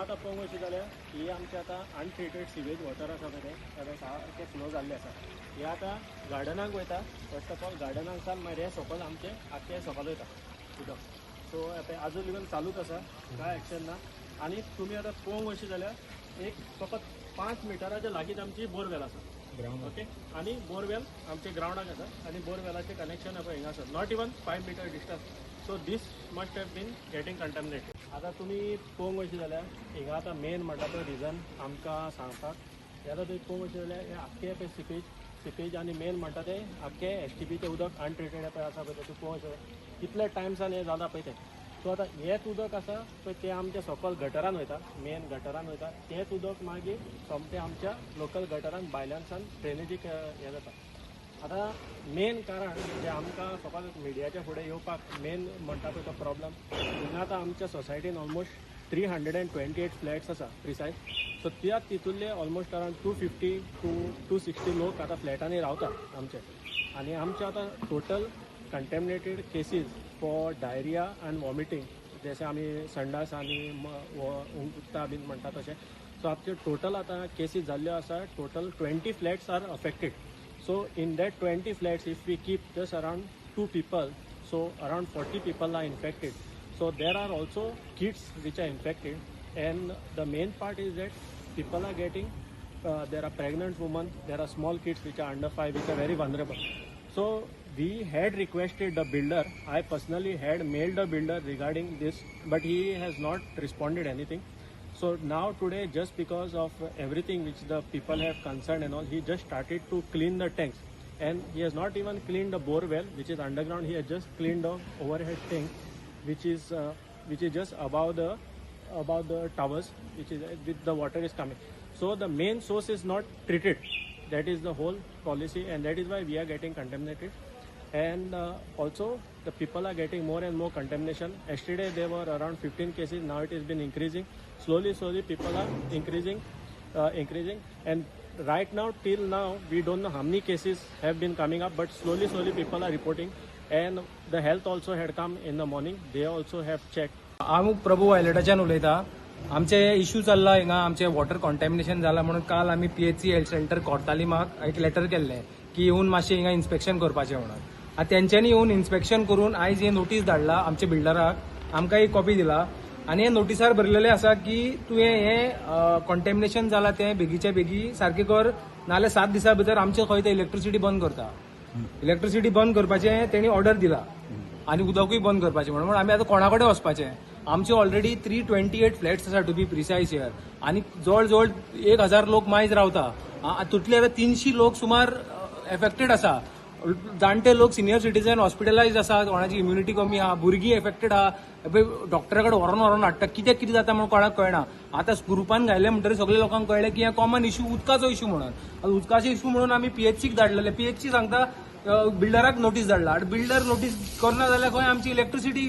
आतां पळोवंक वचत जाल्यार ही आमचें आतां अनट्रिटेड सिवेज वॉटर आसा पळय, तें आतां सारकें फ्लो जाल्लें आसा. हें आतां गार्डनाक वयता. फर्स्ट ऑफ ऑल गार्डनाक सावन मागीर हें सकयल आमचें आख्खें सकयल वयता उदक. सो आतां आजून इवन चालूच आसा, कांय एक्शन ना. आनी तुमी आतां पळोवंक वचत जाल्यार एक फकत 5 मिटराच्या लागींच आमची बोरवेल आसा, ओके? आनी बोरवेल आमच्या ग्रावंडाक आसा आनी बोरवेलाचें कनेक्शन पळय हिंगा आसा, not even 5 meter distance. So this must have been getting contaminated. आतां तुमी पळोवंक वचत जाल्यार हिंगा आतां मेन म्हणटा तो रिजन आमकां सांगपाक हे. आतां तुमी पळोवंक वचत जाल्यार हे आख्खे पळय सिपेज सिपेज आनी मेन म्हणटा ते आख्खे एसटीपीचें उदक अनट्रिटेड पळय आसा पळय तें. तूं पळोवंक शकता कितले टायम्सान हें जालां पळय तें. सो आतां हेंच उदक आसा पळय तें आमच्या सकयल गटरान वयता, मेन गटरान वयता. तेंच उदक मागीर सोमतें आमच्या लोकल गटरान भायल्यानसान ड्रेनेजीक हें जाता. आतां मेन कारण जें आमकां सपोज मिडियाच्या फुडें येवपाक मेन म्हणटा पळय तो प्रॉब्लम, हिंगा आतां आमच्या सोसायटीन almost 328 flats आसा प्रिसायज. सो त्या तितूंतले almost around 250 to 260 लोक आतां फ्लॅटांनी रावता आमचे. आनी आमचे आतां total contaminated cases for diarrhoea and vomiting, जशें आमी संडास आनी उंकता बीन म्हणटा तशें, सो आमचे टोटल आतां केसीस जाल्ल्यो आसा, total 20 flats are affected. So in that 20 flats, if we keep just around two people, so around 40 people are infected. So there are also kids which are infected, and the main part is that people are getting, there are pregnant women, there are small kids which are under 5, which are very vulnerable. So we had requested the builder. I personally had mailed the builder regarding this, but he has not responded anything. So now today, just because of everything which the people have concerned and all, he just started to clean the tanks. And he has not even cleaned the bore well, which is underground. He has just cleaned the overhead tank, which is just above the towers, which is with the water is coming. So the main source is not treated. That is the whole policy, and that is why we are getting contaminated. And also the people are getting more and more contamination. Yesterday there were around 15 cases. Now it has been increasing slowly, slowly. People are increasing, and right now, till now, we don't know how many cases have been coming up, but slowly, slowly people are reporting. And the health also had come in the morning. They also have checked. हांव प्रभू वायलटाच्यान उलयता. आमचे issue चल्ला हिंगा, आमचे water contamination जाला म्हणून काल आमी पीएचसी हेल्थ सेंटर कोर्तालिमाक एक लेटर केल्लें की येवन मातशें हिंगा इन्स्पेक्शन करपाचें म्हणून. आतां तेंच्यांनी येवन इन्स्पेक्शन करून आयज हे नोटीस धाडला आमच्या बिल्डराक. आमकां एक कॉपी दिला आनी हे नोटिसार बरयलेलें आसा की तुवें हें कॉन्टॅमिनेशन जाला तें बेगीच्या बेगी सारकें कर, नाल्यार 7 दिसां भितर आमचे खंय ते इलेक्ट्रिसिटी बंद करता. इलेक्ट्रिसिटी बंद करपाचें तेणी ऑर्डर दिला आनी उदकूय बंद करपाचें म्हणून. म्हणून आमी आतां कोणा कडेन वचपाचें? आमचे ऑलरेडी 328 फ्लॅट्स आसा, टू बी प्रिसायज here, आनी जवळ जवळ 1000 लोक मायज रावता. हातूंतले आतां 300 लोक सुमार एफेक्टेड आसा. जाणटे लोक, सिनियर सिटीजन हॉस्पिटलायज आसा, कोणाची इम्युनिटी कमी आहा, भुरगीं एफेक्टेड आहा. डॉक्टरा कडेन व्हरोन व्हरोन हाडटा. कित्याक कितें जाता म्हणून कोणाक कळना. आतां ग्रुपान घायले म्हणटकीर सगळे लोकांक कळ्ळें की हें कॉमन इशू, उदकाचो इशू म्हणून. आतां उदकाचो इशू म्हणून आमी पीएचसीक धाडलेले. पीएचसी सांगता बिल्डराक नोटीस धाडला आनी बिल्डर नोटीस करना जाल्यार खंय आमची इलेक्ट्रिसिटी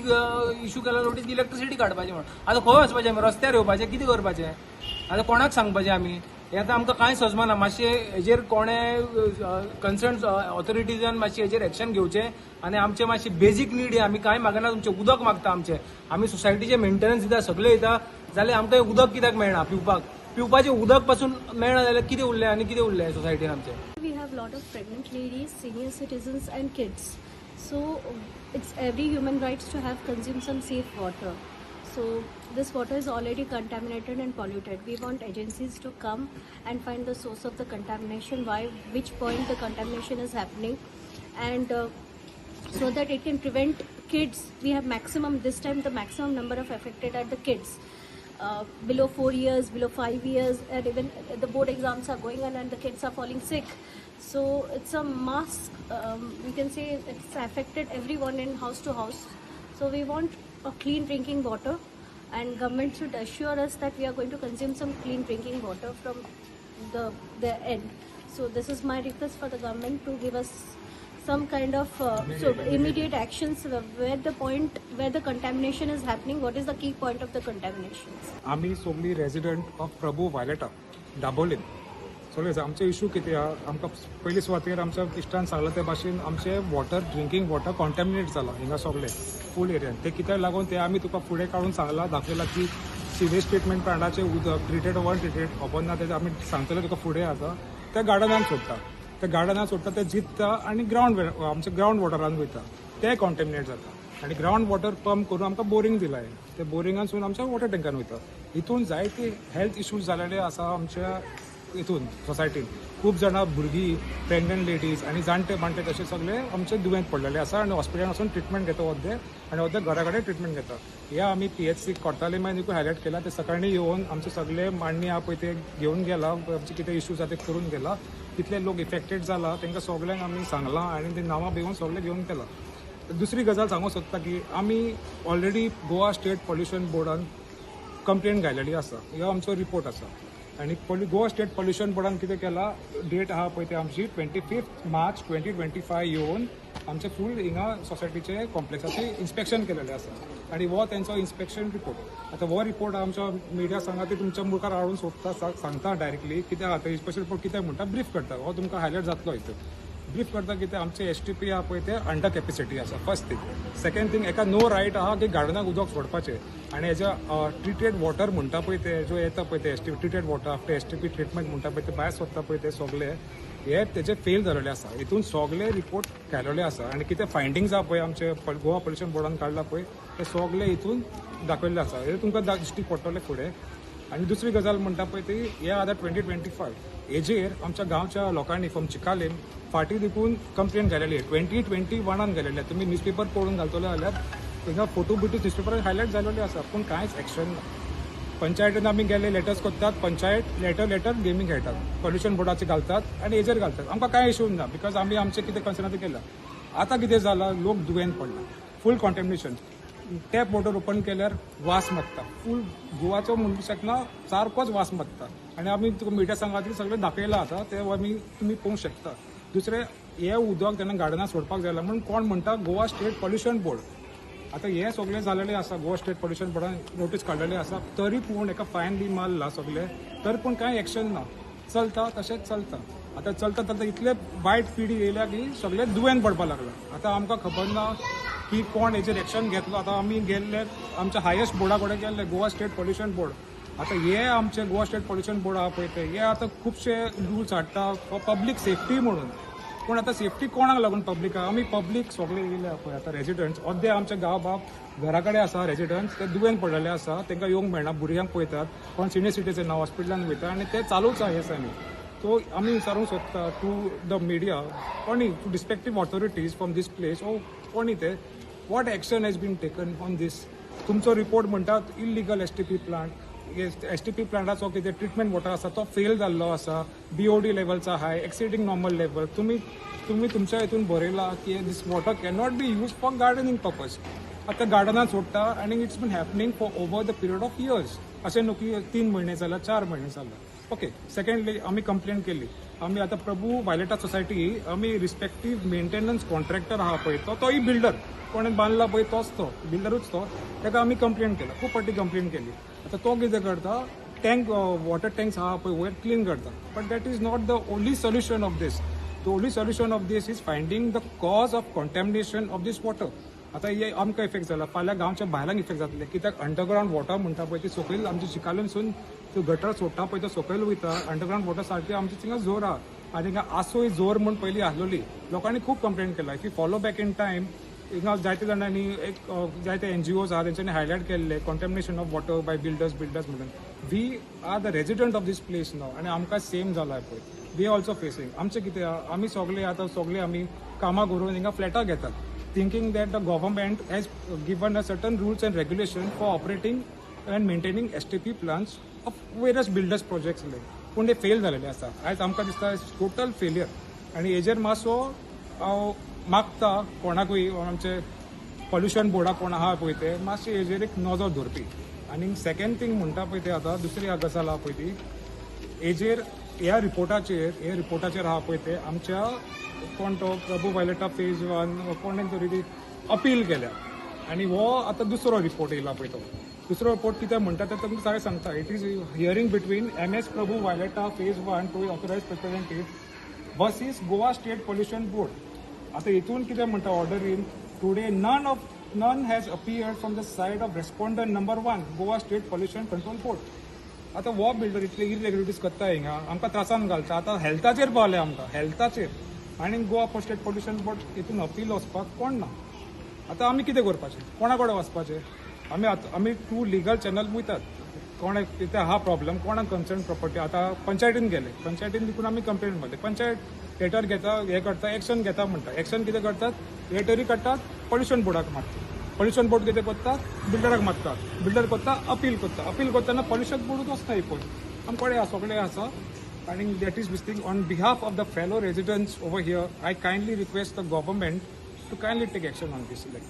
इशू केला नोटीस, इलेक्ट्रिसिटी काडपाची म्हणून. आतां खंय वचपाचें आमी? रस्त्यार येवपाचें? कितें करपाचें आतां? कोणाक सांगपाचें आमी हें? आतां आमकां कांय सजमना. मातशें हेजेर कोणे कन्सर्न ऑथॉरिटीजान मातशें हेजेर एक्शन घेवचें आनी आमचें मातशें बेजीक नीड हें. आमी कांय मागना, तुमचें उदक मागता आमचें. आमी सोसायटीचें मेंटेनन्स दिता, सगळें दिता, जाल्यार आमकां हें उदक कित्याक मेळना पिवपाक? पिवपाचें उदक पासून मेळना जाल्यार कितें उरलें आनी कितें उरलें सोसायटीन आमचें? We have lot of pregnant ladies, senior citizens, and kids. So it's every human rights to have consume some safe water. So this water is already contaminated and polluted. We want agencies to come and find the source of the contamination, why, which point the contamination is happening, and so that it can prevent kids. We have maximum this time, the maximum number of affected are the kids. Below 4 years, below 5 years, and even the board exams are going on and the kids are falling sick. So it's a mass, we can say it's affected everyone in house to house. So we want a clean drinking water, and government should assure us that we are going to consume some clean drinking water from the end. So this is my request for the government to give us some kind of so immediate actions where the point where the contamination is happening, what is the key point of the contaminations. आमी सगळीं resident of Prabhu वायलेटा, Dabolim सगळे. आमचे issue कितें आहा, आमकां पयली सुवातेर आमच्या इश्टान सांगलां ते भाशेन आमचें वॉटर, ड्रिंकींग वॉटर कॉन्टेमिनेट जालां हिंगा सगळें फूल एरियान. ते कित्याक लागून ते आमी तुका फुडें काडून सांगलां, दाखयलां की सिवेज ट्रिटमेंट प्लांटाचें उदक ट्रिटेड ऑर अनट्रिटेड खबर ना, तेजें आमी सांगतले तुका फुडें. आतां त्या गार्डनान सोडटा, त्या गार्डनान सोडटा, ते जित्ता आनी ग्रावंड आमच्या ग्रावंड वॉटरान वयता, ते कॉन्टेमिनेट जाता. आनी ग्रावंड वॉटर पंप करून आमकां बोरींग दिलां, ते बोरिंगांसून आमच्या वॉटर टँकान वयता. हितून जायते हेल्थ इश्यूज जालेले आसा आमच्या हितून सोसायटीन. खूब जाणां भुरगीं, प्रेग्नंट लेडीज आनी जाणटे बाणटे तशे सगळे आमचे दुयेंत पडलेले आसा आनी हॉस्पिटलान वचून ट्रिटमेंट घेता अर्दे आनी अर्दे घरा कडेन ट्रिटमेंट घेता. हे आमी पीएचसी कोर्तालीम हायलायट केला. ते सकाळीं येवन आमचे सगळे मांडणी आहा पळय ते घेवन गेला, आमचे कितें इश्यूज आहा ते करून गेला. कितले लोक इफेक्टेड जाला तांकां सगळ्यांक आमी सांगलां आनी ते नांवां बिवन सगळें घेवन गेला. दुसरी गजाल सांगूंक सोदता की आमी ऑलरेडी गोवा स्टेट पॉल्युशन बोर्डान कंप्लेन घायलेली आसा. हो आमचो रिपोर्ट आसा. आनी गोवा स्टेट पॉल्युशन बोर्डान कितें केलां, डेट आहा पळय ते आमची 25 मार्च 2025 येवन आमचे फूल हिंगा सोसायटीचे कॉम्प्लेक्साचे इन्स्पेक्शन केलेलें आसा आनी हो तेंचो इन्स्पेक्शन रिपोर्ट. आतां हो रिपोर्ट आमच्या मिडिया सांगा ते तुमच्या मुखार हाडून सोदता, सांगता डायरेक्टली कितें आहा ते इन्स्पेक्शन रिपोर्ट कितें म्हणटा, ब्रीफ करता. हो तुमकां हायलायट जातलो हितून. ब्रीफ करता कितें, आमचे एसटीपी आहा पळय ते अंडर कॅपेसिटी आसा, फर्स्ट थिंग. सेकंड थिंग, एका नो रायट आहा की गार्डनाक उदक सोडपाचें. आनी हेजे ट्रिटेड वॉटर म्हणटा पळय ते जो येता पळय ते ST treated water after STP treatment म्हणटा पळय ते भायर सोदता पळय ते सगळे हे तेजे फेल जालेले आसा. हितून सगळे रिपोर्ट घालेले आसा आनी कितें फायंडींग्स आहा पळय आमचे गोवा पोल्युशन बोर्डान काडला पळय ते सगळे हितून दाखयल्ले आसा. हे तुमकां दिश्टी पडटले फुडें. आनी दुसरी गजाल म्हणटा पळय ती हे आतां 2025 हेजेर आमच्या गांवच्या लोकांनी फ्रॉम चिकालीम फाटीं देखून कंप्लेन घालेली, 2021 घालेली. तुमी न्यूजपेपर पळोवन घालतले जाल्यार थिंगा फोटो बिटो न्यूजपेपरान हायलायट जालेले आसा, पूण कांयच एक्शन ना. पंचायतीन आमी गेले, लेटर्स करतात, पंचायत लेटर लेटर गेमी खेळटात, पॉल्युशन बोर्डाचे घालतात आनी हेजेर घालतात. आमकां कांय इशू ना because आमी आमचें कितें कन्सर्न ते केलां. आतां कितें जालां, लोक दुयेंत पडला, फूल कॉन्टेमिनेशन. टॅप वॉटर ओपन केल्यार वास मारता, फूल गोवाचो म्हणूंक शकना, सारकोच वास मारता. आनी आमी तुका मिडिया सांगात सगळें दाखयलां आतां, ते आमी तुमी पळोवंक शकता. दुसरें, हें उदक तेन्ना गार्डनात सोडपाक जाय म्हणून कोण म्हणटा, गोवा स्टेट पॉल्युशन बोर्ड. आतां हें सगळें जालेलें आसा, गोवा स्टेट पॉल्युशन बोर्डान नोटीस काडलेली आसा, तरी पूण एका फायन बी मारला सगळें, तरी पूण कांय एक्शन ना. चलता तशेंच चलता. आतां चलता चलता इतले वायट पिढी येयल्या की सगळे दुयेंत पडपाक लागला. आतां आमकां खबर ना की कोण हेजेर एक्शन घेतलो. आतां आमी गेल्ले आमच्या हायस्ट बोर्डा कडेन गेल्ले, गोवा स्टेट पॉल्युशन बोर्ड. आतां हे आमचे गोवा स्टेट पॉल्युशन बोर्ड आहा पळय ते हे आतां खुबशे रुल्स हाडटा फॉर पब्लीक सेफ्टी म्हणून, पूण आतां सेफ्टी कोणाक लागून पब्लिकाक? आमी पब्लीक सगळे येयले पळय आतां रेजिडंट्स अर्दे आमच्या गांव बाब घरा कडेन आसा रेजिडंट्स, ते दुयेंत पडलेले आसा, तांकां येवंक मेळना. भुरग्यांक पळयतात, कोण सिनियर सिटीजन हॉस्पिटलान वयता आनी ते चालूच आहा हे दिसांनी. सो आमी विचारूंक सोदता टू the media कोणी to respective authorities from this place ओ कोणी ते, what action has been taken on this? तुमचो रिपोर्ट म्हणटात इलिगल एसटीपी प्लांट, एसटीपी प्लांटाचो कितें ट्रिटमेंट वॉटर आसा तो फेल जाल्लो आसा, बीओडी लेवल्स आहाय एक्सिडींग नॉर्मल लेवल. तुमी तुमच्या हितून बरयला की this water cannot be use for gardening purpose. आतां गार्डनान सोडटा आनी it's been happening for over the period of years. अशें न्हू की 3 म्हयने जाला, 4 म्हयने जाला. ओके, सेकंडली आमी कंप्लेन केली आमी आतां प्रभू वायलेटा सोसायटी, आमी रिस्पेक्टीव मेंटेनन्स कॉन्ट्रॅक्टर आहा पळय तो, तोय बिल्डर कोणें बांदला पळय तोच तो बिल्डरूच तो, ताका आमी कंप्लेन केला, खूब फावटी कंप्लेन केली. आतां तो कितें करता, टँक वॉटर टँक्स आहा पळय वयर क्लीन करता, but that is not the only solution of this. The only solution of this is finding the cause of contamination of this water. आतां हे आमकां इफेक्ट जाला, फाल्यां गांवच्या बायलांक इफेक्ट जातले, कित्याक अंडरग्रावंड वॉटर म्हणटा पळय ती सकयल आमची चिकालूनसून त्यो गटर सोडटा पळय तो सकयल वयता. अंडरग्रावंड वॉटर सारकें आमचे थिंगा जोर आहा आनी हिंगा आसोय जोर म्हूण पयलीं आसलोली, लोकांनी खूब कंप्लेन केला. If you follow back in time, हिंगा जायते जाणांनी एक जायते एनजीओज आहा तेंच्यांनी हायलायट केल्ले contamination of water by builders म्हणून. We are the resident of this place now आनी आमकां सेम जाला पळय, we are also facing. आमचें कितें आहा, आमी सगळे आतां सगळे आमी कामां करून हिंगा फ्लॅटां घेतात, thinking that the government has given a certain rules and regulation for operating and maintaining STP plants of various builders projects like. पूण ते फेल जालेले आसा. आयज आमकां दिसता टोटल फेलियर. आनी हेजेर मातसो हांव मागता कोणाकूय, आमचे पॉल्युशन बोर्डाक कोण आहा पळय ते मातशे हेजेर एक नजर दवरपी. आनी सेकंड थींग म्हणटा पळय ते आतां दुसरी गजाल आहा पळय ती हेजेर ह्या रिपोर्टाचेर आहा पळय ते आमच्या कोण तो प्रभू वायलेटा फेज वन कोणें तरी ती अपील केल्या आनी हो आतां दुसरो रिपोर्ट येयला पळय, तो दुसरो रिपोर्ट कितें म्हणटा ते तुमकां सगळें सांगता. It is hearing between M S Prabhu Violeta phase one to authorise representative versus Goa State Pollution Board. आतां हितून कितें म्हणटा, order in today none of None has appeared from the side of respondent number one, Goa State Pollution Control Board. आतां हो builder इतले इरेग्युलरिटीज करता हिंगा, आमकां त्रासान घालता. आतां हेल्थाचेर पावले आमकां, हेल्थाचेर. आनी गोवा स्टेट पोल्युशन बोर्ड हितून अपील वचपाक कोण ना. आतां आमी कितें करपाचें? कोणा कडेन वचपाचें आमी? आतां आमी थ्रू लिगल चॅनल वयतात. कोणाक कितें आहा प्रॉब्लम, कोणाक कन्सर्न प्रॉपर्टी, आतां पंचायतीन गेले, पंचायतीन देखून आमी कंप्लेन मारली. पंचायत लेटर घेता, हें करता, एक्शन घेता म्हणटा. एक्शन कितें करतात? लेटरी काडटात, पोल्युशन बोर्डाक मारता. पोल्युशन बोर्ड कितें करता? बिल्डराक मारता. बिल्डर करता अपील करता. अपील करतना पोल्युशन बोर्डूच वचता पळय. आमचे कडेन सगळें आसा. आनी that is this thing, on behalf of the fellow residents over here, I kindly request the government to kindly take action on this. Like